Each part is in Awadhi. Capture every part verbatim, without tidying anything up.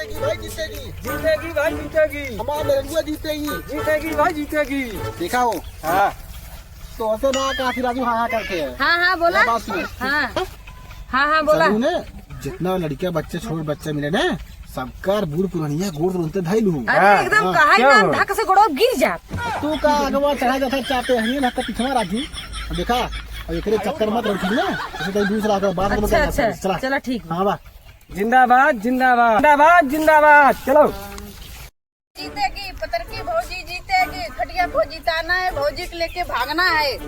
जीतेगी भाई, जीतेगी। जीतेगी भाई, जीतेगी। हमार मेहरुआ जीतेगी। जीतेगी भाई, जीतेगी। देखा हो? हाँ। तो ऐसे ना कहा कि राजू हाँ, हाँ करके है। हाँ, हाँ, बोला। बात सुनो। हाँ। हाँ, हाँ, बोला। चलू ने, जितना लड़किया बच्चे, छोट बच्चे मिले ना, सबकर बूढ़ पुरनिया गोड़ रोनते धइलू। अरे, हाँ, एकदम हाँ। कहा ही क्यों नाम हो? धक से गोड़ो गिर जा। तू का अगवा चढ़ा जाता चाहते हैं, ना तो पिछवा राजू। देखा, अब एकरे चक्कर मत रखी ना, ऐसे कहीं दूसरा का बात मत अच्छा, करना अच्छा, पड़े। चला। चला, ठीक बा। हाँ, बा। जिंदाबाद, जिंदाबाद, जिंदाबाद, जिंदाबाद। चलो। जीतेगी, पतरकी भौजी जीतेगी, खटिया को जिताना है, भौजी के लेके भागना है।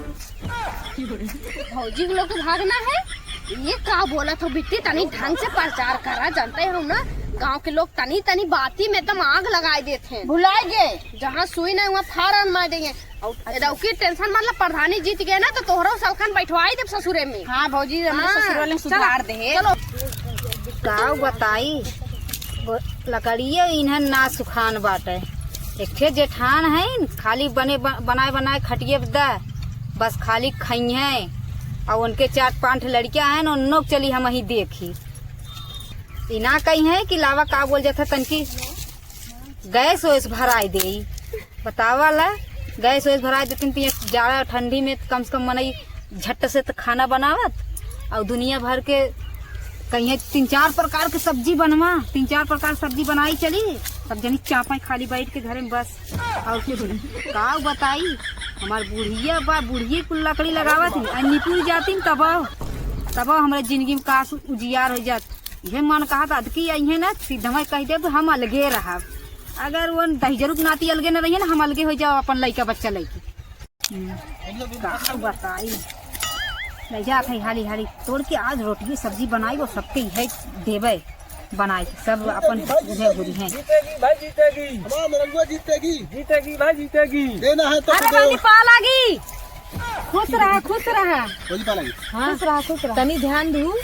भौजी के लेके भागना है? ये का बोलत हो बिट्टी, तनी ढंग से प्रचार करा, जानते हो ना, गांव के लोग तनी तनी बाती में एकदम आग लगाए देते हैं। भुलाए गए। जहाँ सुई नहीं, वहाँ फारन मार देंगे। और एदौकी tension मतलब प्रधानी जीत गए ना, तो तोहरो सलखन बैठवाई देब ससुरे में। हाँ भौजी, हमरे हाँ, ससुर वाले चलो, सुधार दे। चलो। का बताई, गो-, लकड़िए इन्हन ना सुखान बाटे। एक ठे जेठान है, खाली बने ब-, बनाए बनाए खटिए द, बस खाली खइहें। और उनके चार पांच लड़कियां हैं, उन्नो के चली हम ही देखी। ई ना कही है कि लावा का बोल जाता तनकी गैस वैस भराई देई। बतावा ला, गैस वैस भराई देतिन, तो ये जाड़ा ठंडी में कम से कम मनई झट से तो खाना बनावत, और दुनिया भर के कहीं तीन चार प्रकार के सब्जी बनवा, तीन चार प्रकार सब्जी बनाई चली, सब जनी चापा खाली बैठ के घरे में बस। और कुछ नहीं। का बताई, हमार बुढ़िया बा, बुढ़िया कुल लकड़ी लगावत ही, आ निपुल जातिन तबो, तबो हमरे जिंदगी में कास उजियार हो जात। इहे मन कहत अदकी अइहे ना, सीधा मैं कह देब, हम अलगे रहब। अगर वो दहिजरू के नाती अलगे न रहिए ना, हम अलगे हो जाओ अपन लइका बच्चा लइकी। हम्म, का बताई, ले जात है हाली हाली तोड़ के, आज रोटी सब्जी बनाई, वो सबके इहे देबे बनाई, सब अपन इहे बुझी हैं। जीतेगी भाई, जीतेगी। हमारा मेहरुआ जीतेगी। जीतेगी भाई, जीतेगी। देना है तो अरे दो। बाबूजी, पा लागी। खुश रहा, खुश रहा। बाबूजी, पा लागी। हाँ। खुश रहा, खुश रहा। तनी ध्यान दू।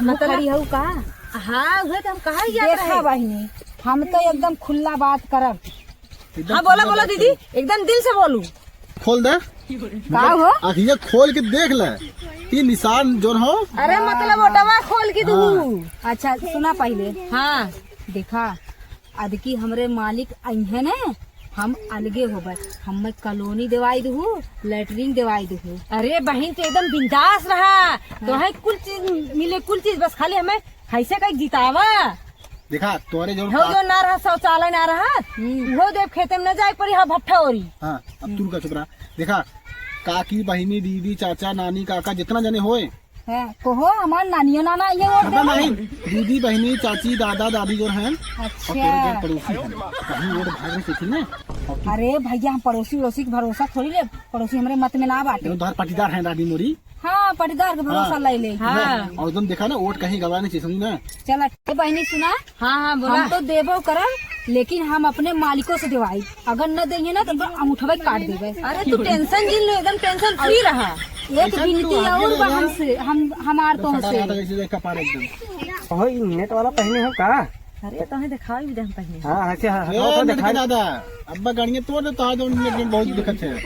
मतलब खड़ी हऊ का? हाँ, उहे तो हम कहा ही जात देखा रहे। बहिनी, हम तो एकदम खुला बात करब। एकदम हाँ, बोला, खुला बोला बात दीदी, करब। एकदम दिल से बोलू। खोल दे। का हो? आँखिया खोल के देख ले। ई निशान जोन हो। अरे मतलब ओटवा खोल के दू। हाँ। अच्छा, सुना पहिले। हाँ। देखा, अदकी हमरे मालिक अइहे ने, हम अलगे होबे। हमें कॉलोनी देवाई दहू, लैट्रिन देवाई दहू। अरे बहिन, तो एकदम बिंदास रहा। हाँ। तोहे कुल चीज मिले, कुल चीज, बस खाली हमें हैसे कहीं जितावा। देखा, तोरे जौन हो का- जो ना रहा, शौचालय ना रहा, हम्म। उहो देव खेते में न जाए पड़ी, हाँ, भट्ठा ओरी। हाँ, अब तू रुका, चुप रहा। देखा, काकी, बहिनी, दीदी, चाचा, नानी, काका, जितना जने होए, हाँ, कहो, हमार नानियो नाना ये वोट पता देवे। नहीं, दीदी, बहिनी, चाची, दादा, दादी जो हैं, अच्छा। और तोरे घर पड़ोसी हैं, कहीं वोट भाग नहीं सीखी ना। और तू अरे भैया, हम पड़ोसी वड़ोसी के भरोसा थोड़ी ले, पड़ोसी हमरे मत में ना बाटे। ये उधार पाटीदार हैं दादी मोरी। हाँ, पाटीदार के भरोसा हाँ। ले ले। हाँ। और एकदम देखा ना, वोट कहीं गवा नहीं चाहिए, समझी ना? चला, ए बहिनी सुना, हाँ, हाँ, बोला। हम तो देबो करब, लेकिन हम अपने मालिकों से देवाई। अगर न देइहे ना, तो अंगूठवे काट देबे। अरे, तू tension जिन लो, एकदम tension free रहा। एक tension विनती तू आगे और ले बा जा। हमसे, हम, हमार तो तो सटा से। रहा था जैसे कपार एकदम। ओहो, ई net वाला पहने हो का? अरे, तोहे देखाई भी दे हम पहने। हाँ, हाँ, क्या, हाँ, ए, हाँ, तो लड़के देखा। दादा, अब्बा गाड़ियाँ तोड़ दे, तो आज उनमें बहुत दिक्कत है।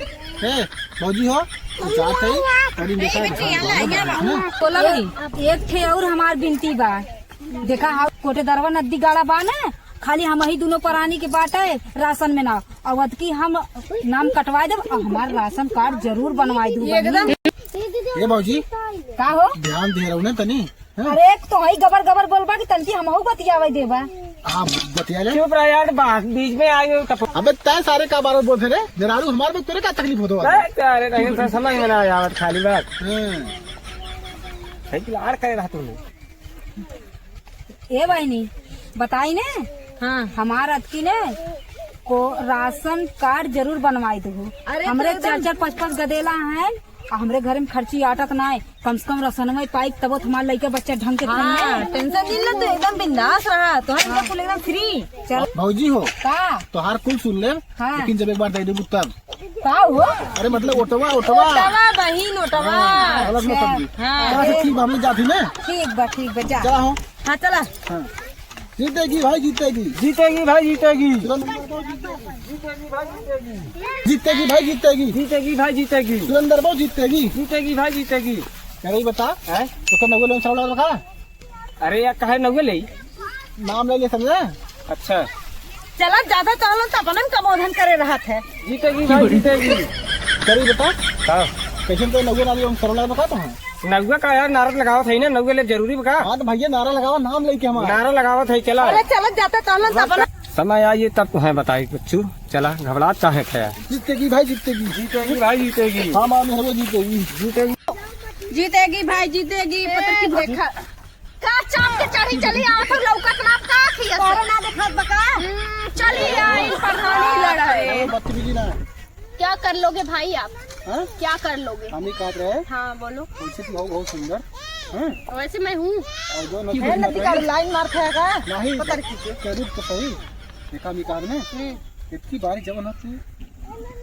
ए, भौजी हो, तू जात है, करीम देखा है, देखा है, बोला भाई। बोला भाई। एक ठे और हमार विनती बा। देखा, हाँ, कोटेदरवा नदी गाड़ा बा ना, खाली हम ही दोनों परानी के बाटे राशन में ना। अवध की हम नाम कटवा देब, और हमार राशन कार्ड जरूर बनवाई दू एकदम। बहिनी। ए भौजी, का हो? ध्यान दे रहू ना तनी, हाँ? अरे, एक तो हई गबर गबर बोलबा कि तनकी हमहू बतियावे देबा। हाँ, बतिया ले। चुप रह यार, बात बीच में आ गई, टप- अबे तै सारे का बार बोलते रे? मेहरारू हमार में तोरे का तकलीफ होतो है? अरे, अरे, नहीं, तो समझ में ना आवत खाली बात। हाँ। सही लाड़ करे रहा तूने। ए बहिनी, बताई ने, हाँ। हमार अतकी ने को राशन कार्ड जरूर बनवाई दहू। अरे, हमरे तो एकदम चार चार पाँच पाँच गदेला हैं, आ हमरे घर में खर्ची आटत ना है, कम से कम राशन में पाई, तब तो हमार लइका बच्चा ढंग के हाँ, खाई। Tension नहीं ले, तू एकदम बिंदास रहा, तोहर हाँ। कुल एकदम free। चल। भौजी हो, का? तोहार कुल सुन ले, हाँ। लेकिन जब एक बार दे देबू तब। का हो? अरे मतलब ओटवा, ओटवा। ओटवा बहिन, ओटवा। हाँ, गलत मत अच्छा। समझी। हाँ। चला, अरे। ठीक बा, हम लोग जात ही ना। ठीक बा, ठीक बा, जा। चला हो। हाँ, चला। हाँ। जीतेगी भाई, जीतेगी। जीतेगी भाई, जीतेगी। तुरंत जीतेगी भाई, जीतेगी। जीतेगी भाई, जीतेगी। सुरेंद्र बाबू जीतेगी। जीतेगी भाई, जीतेगी। क्या रही बता? हैं? तो क्या नौवे लोन सौड़ा रखा? अरे यार, काहे नौवे ले? नाम ले ले समझे? अच्छा। चला ज्यादा चलन तो अपनन कमोधन करे रहत है। जीतेगी भाई, जीतेगी। करी बेटा। हाँ। कैसे तो नौवे नाली हम सरला बका तो है। नौवे का यार नारा लगावत है ना, नौवे ले जरूरी बका। हाँ तो भैया नारा लगावा, नाम लेके हमारा। नारा लगावत है, चला। अरे चला ज्यादा चलन तो अपनन। समय आइए तब तो है बताई बच्चू, चला घबरात काहे थे? जीतेगी भाई, जीतेगी। जीतेगी भाई, जीतेगी। हाँ, मामी, हम लोग जीतेगी। जीतेगी। जीतेगी भाई, जीतेगी। पता की देखा। का चाप के चढ़ी चली आवत हो, लौकत ना का खिया से? तोहरा ना देखात बा का? हम्म, चली आई प्रधानी लड़े। अरे बदतमीजी ना। क्या कर लोगे भाई आप? हाँ? क्या कर लोगे? हम ही कहत रहे। हाँ, बोलो। वैसे तो हो बहुत सुंदर। हाँ? वैसे मैं हूँ। और जो है नती का लाइन मारत है का? नहीं। पता नहीं। करीब तो सही। देखा हम ही कहत में। हम्म। इतनी बारी जवन होती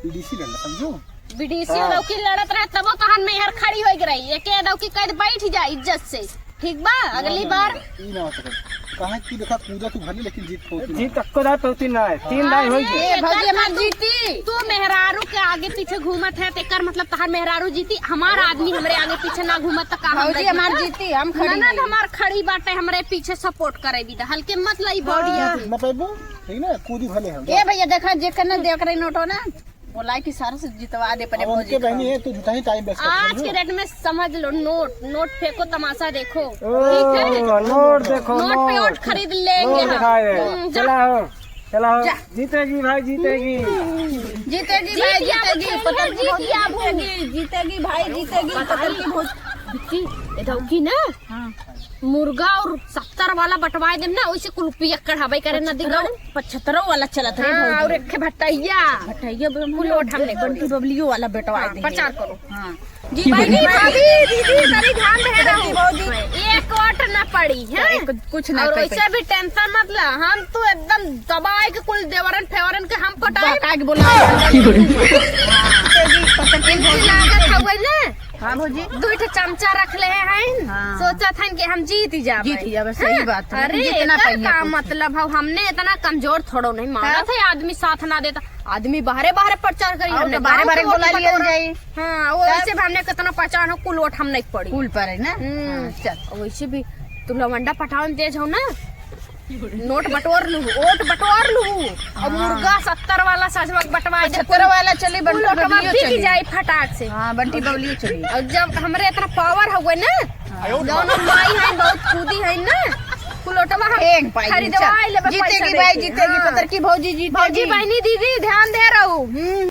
बीडीसी लड़ समझो। बीडीसी हाँ। दौकी लड़त रहे तबो तहन में हर खड़ी होई रही। एके दौकी कह बैठ जा इज्जत से। ठीक बा, अगली ना, बार। ना, ई ना हो सकत। काहे कि देखा, कूदा तू भले, लेकिन जीत पौती ना। जीत तक्को दाय पौती ना है। तीन दाय होई गए। ए, भौजी, हमार जीती। तू मेहरारू के आगे पीछे घूमत है, तेकर मतलब तहार मेहरारू जीती, हमार आदमी हमरे आगे पीछे ना घूमत त का हम भौजी, नहीं हमार जीती? जीती, हम खड़ी ननद हई। हमार खड़ी बाटे, हमरे पीछे सपोर्ट करे भी त हल्के मत लई बॉडी हाँ। अभी। ना पैबू, ठीक ना, कूदी भले हम। ए भैया, देखा, जे करना दे, ओकरे नोटो ना। बोला कि सारा से जितवा दे अपने अब उनके भौजी बहनी को। है, तू झूठा ही टाइम वेस्ट कर आज रही के हो। डेट में समझ लो, नोट, नोट फेंको, तमाशा देखो। ओ, ठीक है? नोट देखो, नोट पे नोट। ओट खरीद लेंगे नोट हम। दिखाए। हम्म, जा। चला हो, चला हो। जा। जीतेगी भाई, जीतेगी। जीतेगी भाई, जीतेगी, पता नहीं जीतेगी, जीतेगी भाई, जीतेगी, पता नहीं बहुत। बिट्टी, ए दौकी ना। हाँ। मुर्गा और सत्तर वाला बंटवाए देम ना, ओइसे कुल पियक्कड़ हवाई करे नदी पचहत्तरो, गाँव। पचहत्तरो वाला चलत रहे हाँ, भौजी। और एक ठे भटैया। भटैया बम कुल ओट हमने बंटी बबलियो वाला बंटवाए हाँ, दे। प्रचार करो। हाँ। जी बहनी, भाभी, दीदी, तनी ध्यान दे रहो। भौजी। एक ओट ना पड़ी, हैं? एक कुछ ना और कर वैसे पाई। भी टेंशन मत ला, हम तो एकदम दबाए के कुल देवरन फेवरन के हम पटाए। बहका के बोला। इनकी लागत हवे ना। हाँ भौजी। दुई ठे चमचा रख ले हैं। हाँ। सोचत हन कि हम जीत ही जाबे। जीत ही जाबे, सही हैं? बात है। अरे, जीतना एकर चाहिए का कुछ। मतलब है, हमने इतना कमजोर थोड़ो नहीं मानत तब? है, आदमी साथ ना देता। आदमी बाहरे बाहरे प्रचार करी, और हमने तो बाहरे गाँव बाहरे के बोला वोट लिया बटोरा। जाई। हाँ, वो तब? वैसे भी हमने कितना पहचान हो, कुल वोट हम नहीं पड़ी। कुल पर है ना? हम्म। हाँ, चल। वैसे भी तू लवंडा पटावन तेज हो ना, नोट बटोर लू, ओट बटोर लू, और हाँ। मुर्गा सत्तर वाला सजवा बटवा दे, पचहत्तर वाला चली, कुल बंटी ओटवा बबलियो बिक चली। जाई फटाक से। हाँ, बंटी बबलियो चली। और जब हमरे इतना पावर हवे ना, हाँ। जौन माई है बहुत कूदी है ना, कुल ओटवा हम एक पाई खरीदवा चल। लेबे जीतेगी पैसा भाई, देके। जीतेगी, हाँ। पतर की भौजी जीतेगी। भौजी बहनी दीदी ध्यान दे रहू। हम्म।